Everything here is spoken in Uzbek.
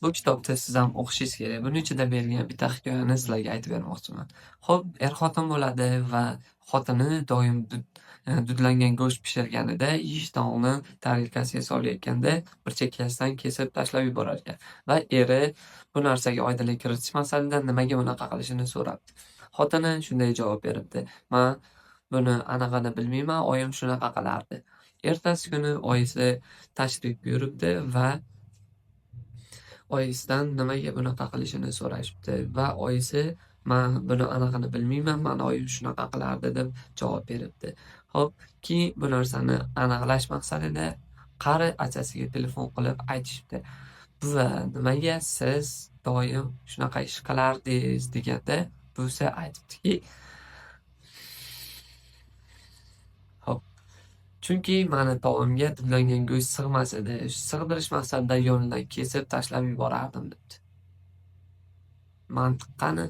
Bu kitobni siz ham o'qishingiz kerak. Buni ichida berilgan bitta hikoyani sizlarga aytib bermoqchiman. Xo'p, er-xotin bo'ladi va xotini doim dudlangan go'sht pishirganida yeyishdan oldin tarelkasiga solayotganda bir chekkasidan kesib tashlab yuborar ekan va eri bu narsaga oydinlik kiritish maqsadida nimaga bunaqa qilishini so'rabdi. Xotini shunday javob beribdi: "Man buni anig'ini bilmayman, oyim shunaqa qilardi." Ertasi kuni oyisi tashrif buyuribdi va oyisidan nimaga bunaqa qilishini so'rashibdi va oyisi "Man buni anig'ini bilmayman, mani oyim shunaqa qilardi" deb javob beribdi. Xo'p, keyin bu narsani aniqlash maqsadida qari achasiga telefon qilib aytishibdi: "Buva, nimaga siz doim shunaqa ish qilardingiz?" deganda, buvisi aytibdiki: "Xo'p, chunki mani tovimga dudlangan go'sht sig'mas edi. Sig'dirish maqsadida yonidan kesib tashlab yuborardim" debdi. Mantiq qani?